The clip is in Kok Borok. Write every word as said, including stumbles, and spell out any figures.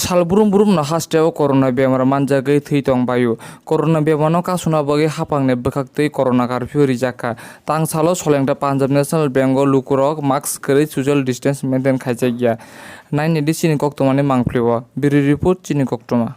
Sal brum brum no hasteo corona bemar manjagwi thwi tong baio. Corona bemar no kasuna bagwi haphang ni bwkhak twi corona curfew rijak kha. Tang salo solengta Punjab National Bank o lukurok mask kwrwi social distance maintain khaijakya. Naini di chini koktwma ni mangpili o. Bureau report, chini koktwma.